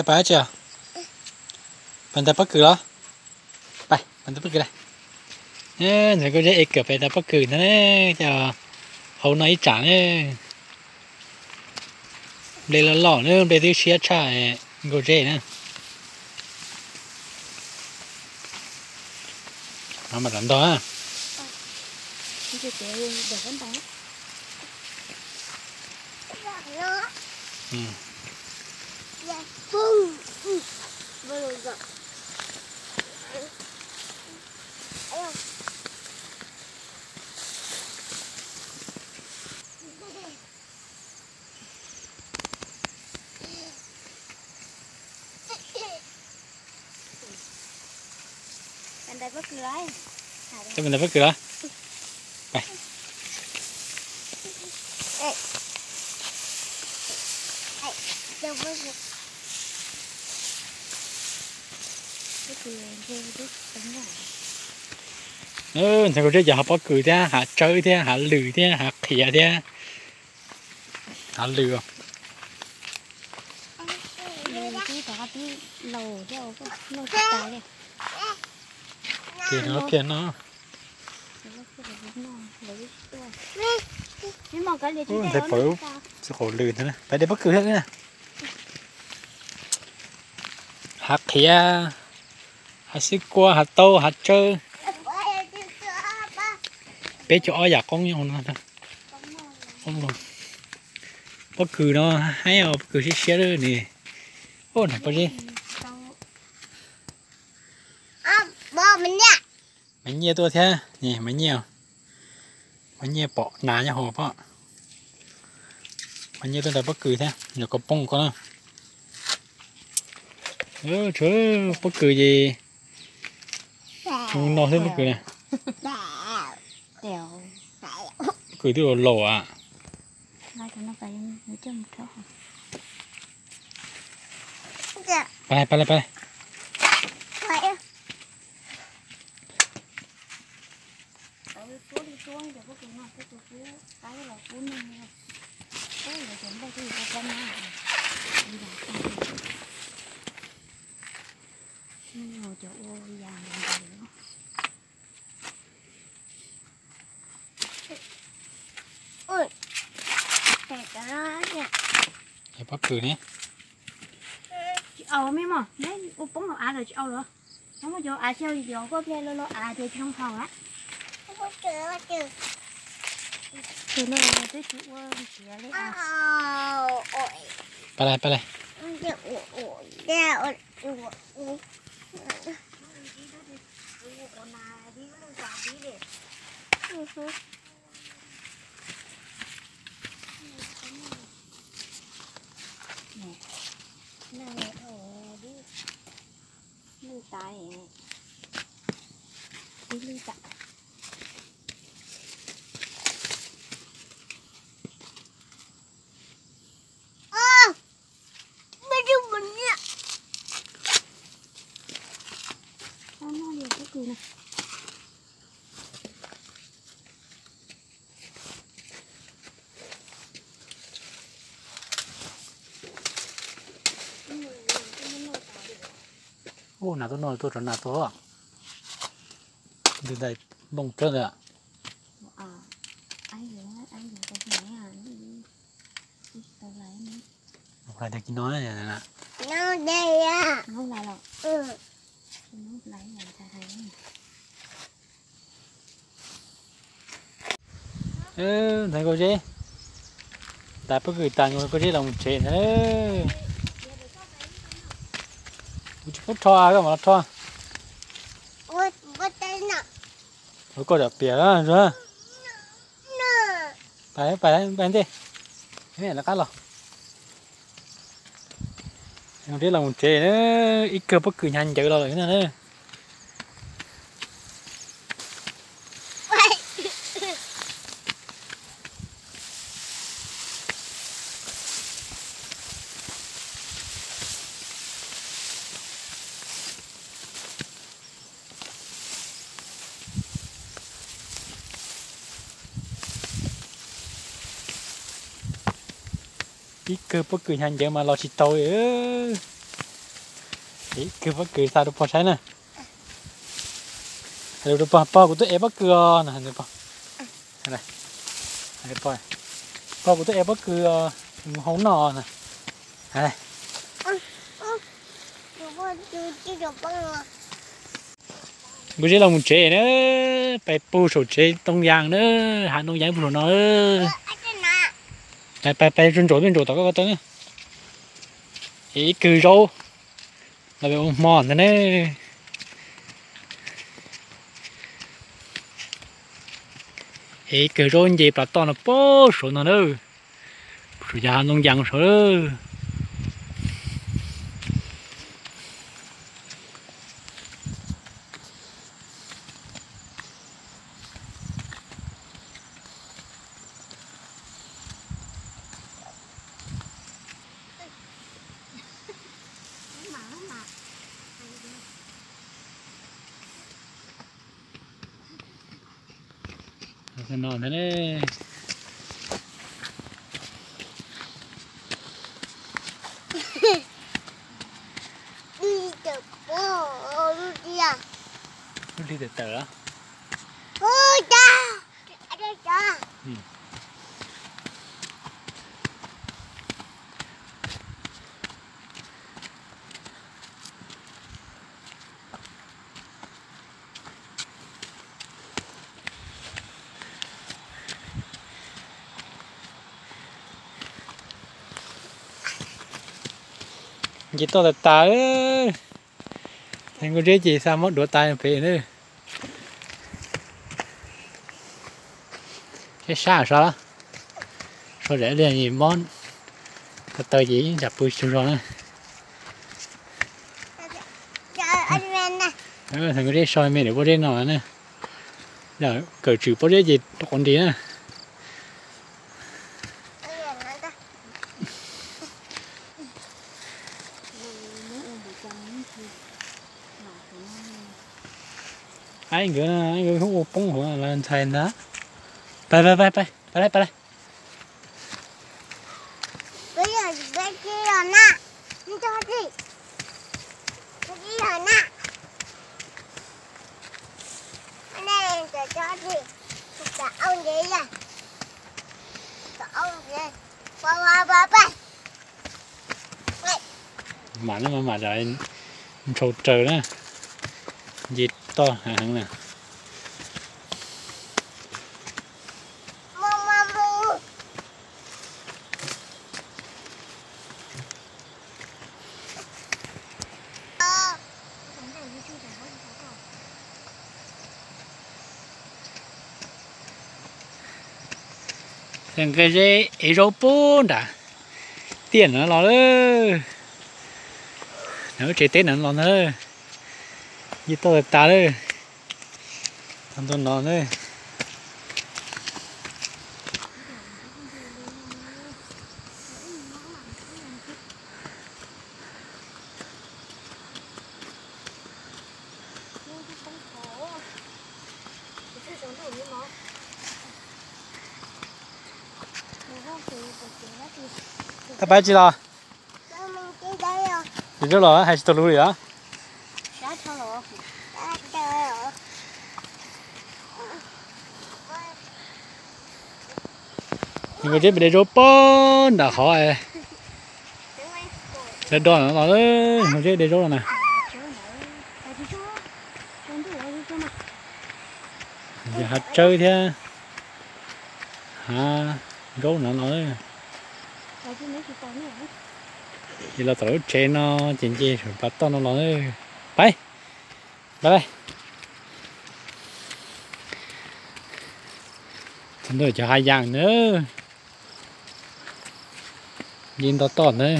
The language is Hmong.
Pais tsi? Pais ntais pob kws los? Pais ntais pob kws lawm. Ntxhais Nkauj Zeb ev kawm pais ntais pob kws ntag, ces hauv no ib tsam ne. Nplej loj loj na, nplej twb siab tshaj Nkauj Zeb na. No mas rov ntog na. Ntais pob kws los? Ntxhais Nkauj Zeb ces hav pob kws thiab, hav tsawb thiab, hav lws thiab, hav qhiav thiab. Hav lws. Ntxhais Pawv txiv qaum lws ntag, pais de pob kws thiab na. Hav qhiav, hav xwb kuab, hav taub, hav tsawb. Peb caug ob yam qoob nyob hauv no. Pob kws no haib os, pob kws siab siab lawm ni. Ua no pob zeb. Maiv Nyiaj tuaj thiab, Maiv Nyiaj, Maiv Nyiaj pom nas nyob hauv pob. Maiv Nyiaj tuaj ntais pob kws thiab, nyuam qhuav poob ko na. Tsuav pob kws ces no xwb pob kws na. Pob kws twb laus laus a. Pais, pais, pais. Pob kws ne. Tsis aus me mog, neb ua poob hauv av lawm tsis aus lawm. Muab cov av xyaw cov koj pliag los los av tias tsis zoo haus lawm. Tus no twb tsis ua nrhiav li. Pab lais, pab lais. Lwj tas, twb lwj tas. Ub, nas tuaj noj, tuaj tso nas tuaj. Ntws ntais nplooj tsawb ntawd. Lais tag kis no. Ntxhais Nkauj Zeb, ntais pob kws tas, Nkauj Zeb los mus tsev ntag. Kuv tsis pub rho, koj mam los rho. Ua koj cov piam. Pais, pais, pais ntej, lawv qab los. Nkauj Zeb los mus tsev, ib kawg pob kws hnyav ncaws los lawm na. Ib kawg pob kws hnyav ncaws mas los tsis tau li. Kws pob kws xa rau pog saib na. Hais lus rau pog, pog kuv tuaj ev pob kws os no. Pog, kuv tuaj ev pob kws os, mus hau noj na. Npus zeb los mus tsev na, pais pug saum tsev Tooj Yas na, hav Tooj Yas pug saum no. Pais, pais, pais ntsaum, peb ntsaum tom ko ko taw na. Ev ib kws zaub los peb ua hmo ntag ne. Ev ib kws zaub nce plas toj no pog saum no na. Saum yog hav Tooj Yas saud. No ntag ne. Lub hli tawm tawm los? Nce toj tas tas, nkauj zeb ces xa mob duav tas pem na. Sab sab, so, so zam li mob ko taw ces tsam pw tsis tau zog na. Nkauj zeb so me ntawm pob zeb no na. Kawm tswm pob zeb ces rau qhov nti na. Aib nkawd, aib nkawd hu ua poob hauv los ntxhais ntag. Pab, pab, pab, pab, pab, pab. Mam no mam ntshau raws na, nce toj heev na. Nkauj zeb ev zaub puag nram tiaj no los lawm. Nram lub tsev teb no los ntag. Nce toj tas tas lawm. Tau ntu no na. Tab pab tsi los? Tsis tau los hais tsis tau lus li os. Nkauj zeb pem de zaub puag nram qhov, lawv do no los, nkauj zeb de zaub los na. Yog hav tsawb thiab hav zaub no los. Ces los tom lub tsev no ces nce saum pas toj no los. Pab, pab, txog ntua cov hav yas na. Nce nto toj ntawd.